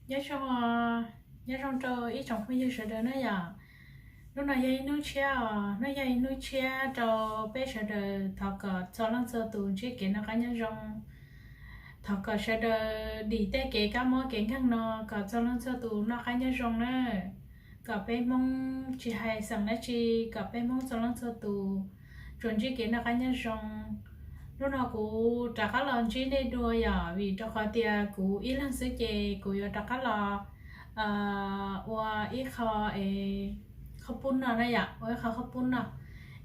Nyob zoo, nyob zoo rau ib tsoom phooj ywg sawv daws na yom. Hnub no yog ib hnub tshiab os, hnub yog ib hnub tshiab rau peb sawv daws. Thov kom txhua leej txhua tus ntsib kev noj qab nyob zoo. Thov kom sawv daws dim tej kev kab mob kev nkeeg no kom txhua leej txhua tus noj qab nyob zoo na. Kom peb Hmoob tsis hais xeem dab tsi, kom peb Hmoob txhua leej txhua tus tsuas ntsib kev noj qab nyob zoo. Hnub no kuv rov qab los ntsib nej dua yom, vim rau qhov tias kuv ib leeg xwb ces kuv yuav rov qab los ua ib qho, qhov pub no na yom, ua ib qho qhov pub no.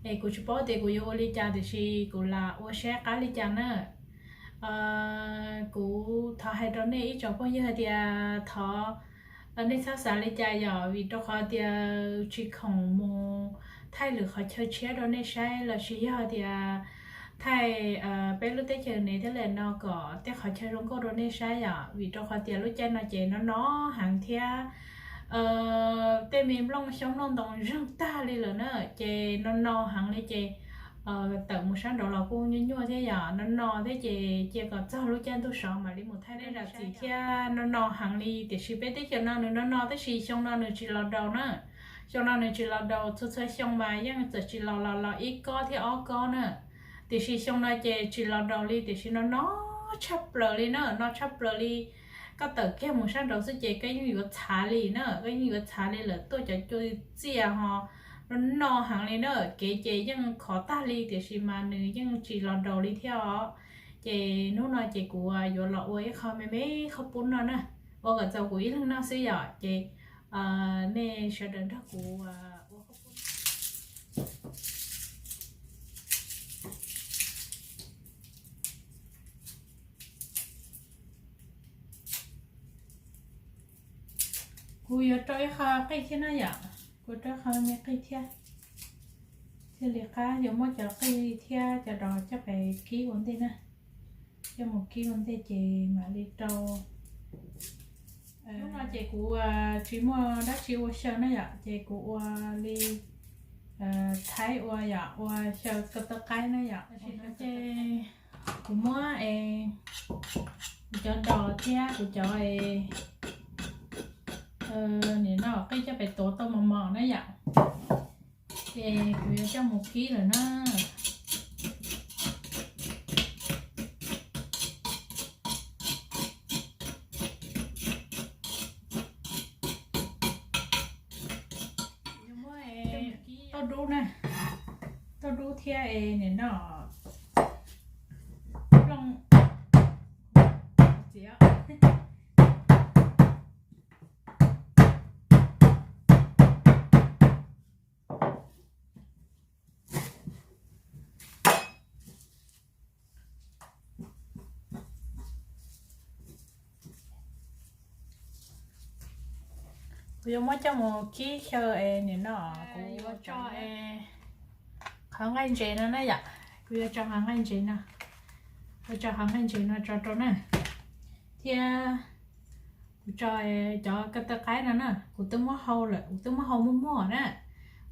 Es kuv tsis paub tias kuv yuav ua li cas tiam sis kuv lam ua saib qab li cas na. Kuv thov hais rau nej ib tsoom phooj ywg hais tias thov nej txhob xav li cas yom, vim rau qhov tias tsis khoom mus thaij lwm qhov chaw tshiab rau nej saib lossis yog tias thaij peb lub teb chaws ne thiab li no kom tej qhov chaw zoo nkauj rau nej saib yom, vim rau qhov tias lub caij no ces no no heev thiab tej me nplooj xyoob nplooj ntoo zeeg tag li lawm na, ces no no heev li ces tawm mus sab nraud los kuj nyuaj nyuaj thiab yom, no no thiab ces cia kom txog lub caij ntuj sov mam li mus thaij nej zam txim thiab. No no heev li tiam sis peb teb chaws no nws no no tab sis xyoo no nws tsis los daus na. Xyoo no nws tsis los daus, txhua txhua xyoo mas yeej txawm tsis los los los ib kob thiab ob kob na. Tiam sis xyoo no ces tsis los daus li tiam sis no no tshaj plaws li na, no tshaj plaws li. Koj tawm kiag mus sab nraud xwb ces koj yeej yuav txhav li na, koj yeej yuav txhav li lawm, tuaj cov cua txias ho no no heev li na, kev ces yeej khov tag li tiam sis mas nws yeej tsis los daus li thiab os. Ces hnub no ces kuv yuav los ua ib qho me me qhov pub no na, ua kom txaus kuv ib leeg noj xwb yom, ces nej sawv daws nrog kuv ua qhov pub. Kuv yuav rau ib qho qij thiab na yom, kuv rau ib qho me qij thiab. Thiaj li qab yuav muab cov qij thiab cov dos coj pem kib ua ntej na. Coj mus kib ua ntej ces mam li rau. Hnub no ces kuv tsis muaj dab tsi ua xyaw na yom, ces kuv ua li thaib ua yom, ua xyaw ko taw qaib na yom. Ces kuv muab kuv cov dos thiab kuv cov nim no qij coj pem tuav tau mos mos na yom. Ces kuv yuav coj mus kib lawm na. Tauj dub na, tauj dub thiab es nim no plooj txiv. Kuv yuav muab coj mus kib xyaw es nim no kuv yuav tso qhov nqaij ntses no na yom. Kuv yuav tso qhov nqaij ntses no, kuv tso qhov nqaij ntses no tso rau na. Thiab kuv tso cov ko taw qaib no na, kuv twb muab hau lawm, kuv twb muab hau muag muag na,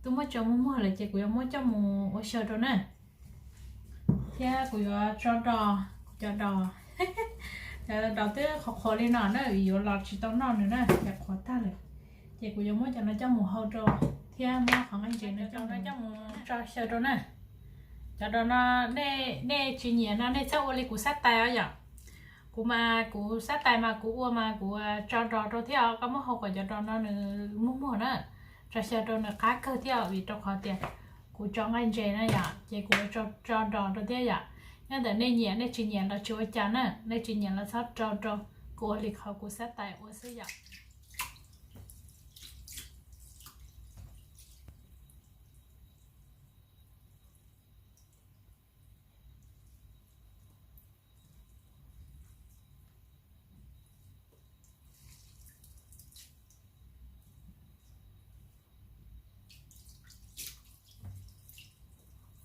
twb muab tso muag muag lawm ces kuv yuav muab coj mus ua xyaw rau na. Thiab kuv yuav tso dos, kuv cov dos, cov dos twb qhuav qhuav li no na, vim yuav los tsis tau noj nws na, ces qhuav tag lawm. Ces kuv yuav muab cov no coj mus hau rau, thiab muab qhov nqaij ntses no coj mus tso xyaw rau na. Cov dos no nej tsis nyiam no nej txhob ua li kuv xab tais os yom. Kuv mas kuv xab tais mas kuv ua mas kuv tso dos rau thiab os, koj muab hau kom cov dos no nws muag muag na, tso xyaw rau nws qab kawg thiab os, vim rau qhov tias kuv tso nqaij ntses na yom, ces kuv tso dos rau thiab yom. Nyob ntawm nej nyiam, nej tsis nyiam los tsis ua cas na, nej tsis nyiam los txhob rau rau, kuv ua li qhov kuv xab tais ua xwb yom.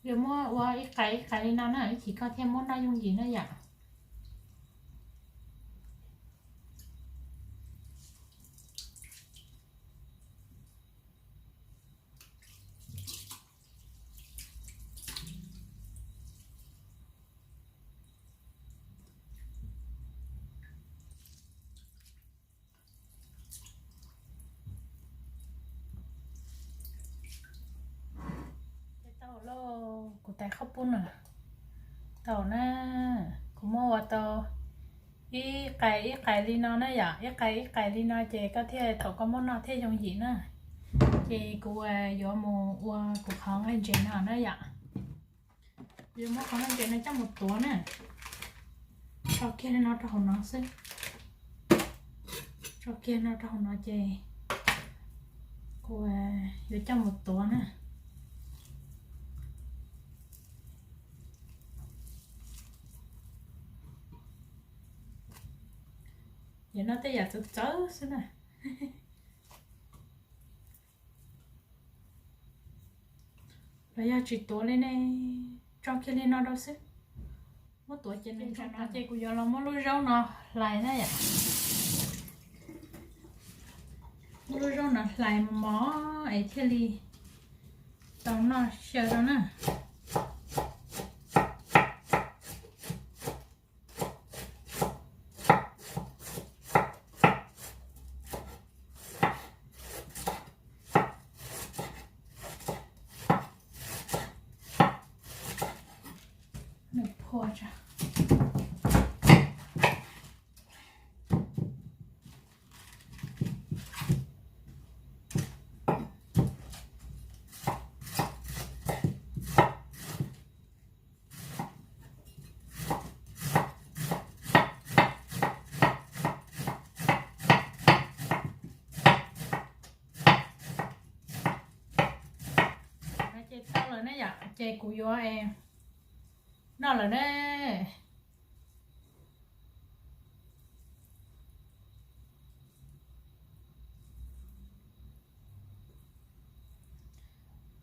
Yuav muab ua ib qais ib qais li no na, ib chim koj thiaj muab noj yooj yim na yom. Qhaub poob na, tau na, kuv muab ua tau ib qais ib qais li no na yom, ib qais ib qais li no ces koj thiaj thaum koj muab noj thiaj yooj yim na. Ces kuv yuav mus ua kuv qhov nqaij ntses no na yom. Kuv yuav muab qhov nqaij ntses no coj mus tuav na. Tso kiag li no rau hauv no xwb. Tso kiag no rau hauv no ces kuv yuav coj mus tuav na. Ces noj tej yam txawv txawv xwb na. Los yog tsis tuav li ne, tso kiag li no rau xwb. Muab tuav ces nws ntshai no ces kuv yuav los muab lub zaub no hlais na yom. Muab lub zaub no hlais mos mos es thiaj li tau noj xyaw rau na. Ces tau lawm ne yom, ces kuv yuav noj lawm ne.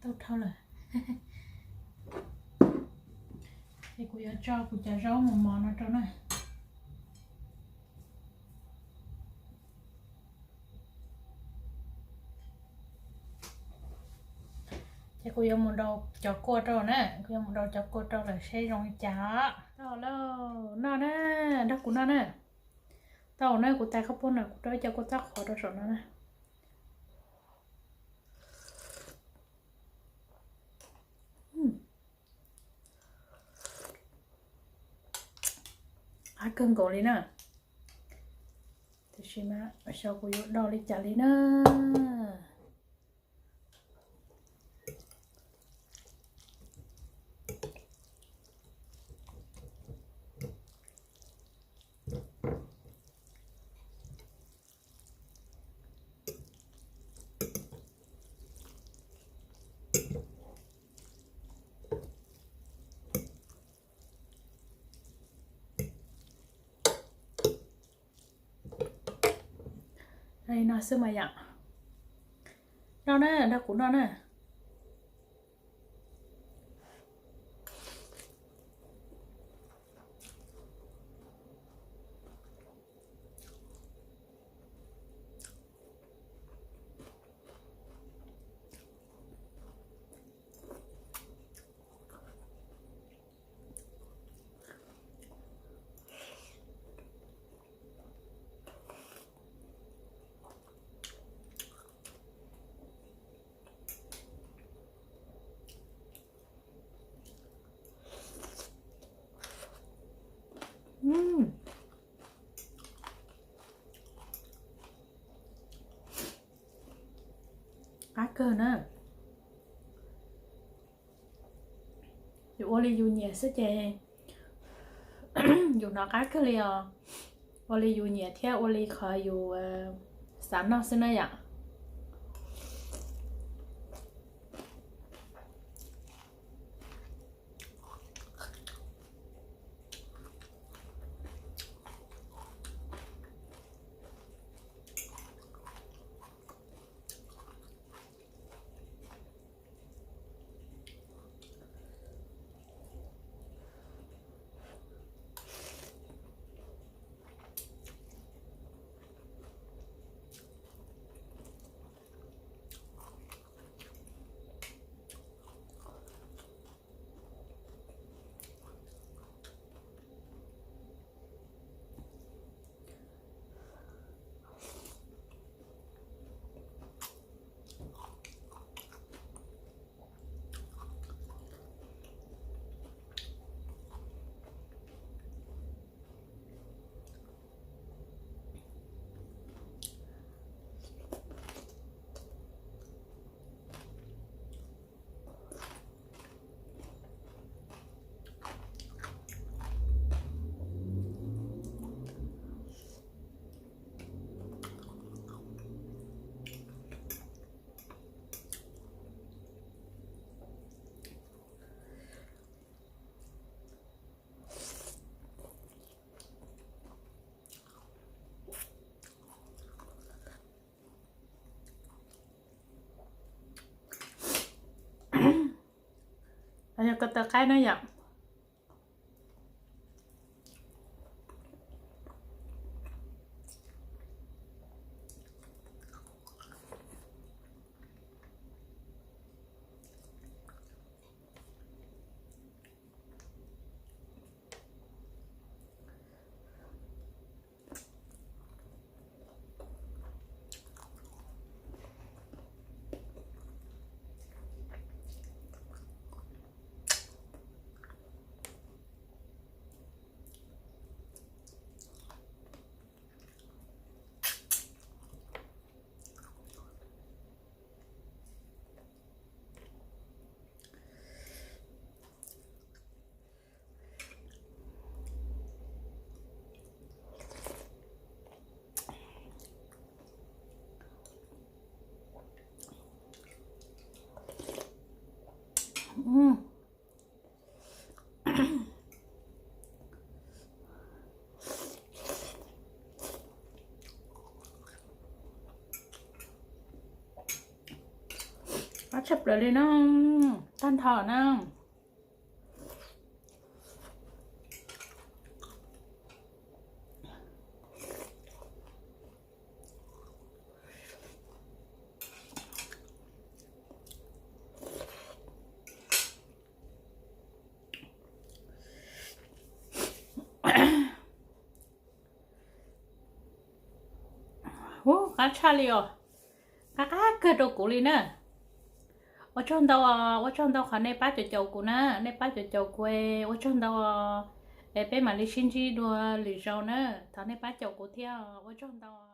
Tau dhau lawm. Ces kuv yuav tso kuv cov zaub mos mos no rau na. Ces kuv yuav mus daus cov kua rau na, kuv yuav mus daus cov kua rau lawm seb zoo li cas. Tau lawm, noj na, nrog kuv noj na. Tau na, kuv tais qhaub poob no kuv rau ib co kua txob qhuav rau saum no na. Qab kawg nkaus li na. Tiam sis mas xyov kuv yuav do li cas li na. Li no xwb mas yom. Noj na, nrog kuv noj na. Qab kawg na. Yus ua li yus nyiam xwb ces yus hnov qab kawg li os. Ua li yus nyiam thiab ua li qhov yus xav noj xwb na yom. Yog ko taw qaib na yom. Qab tshaj plaws li na, tag nrho na. Ub, qab tshaj li os. Qab qab kawg rau kuv li na. Ua tsaug ntau, ua tsaug ntau qhov nej pab caum caum kuv na, nej pab caum caum kuv, ua tsaug ntau. Es peb mam li sib ntsib dua lwm zaus na, thov nej pab caum kuv thiab, ua tsaug ntau.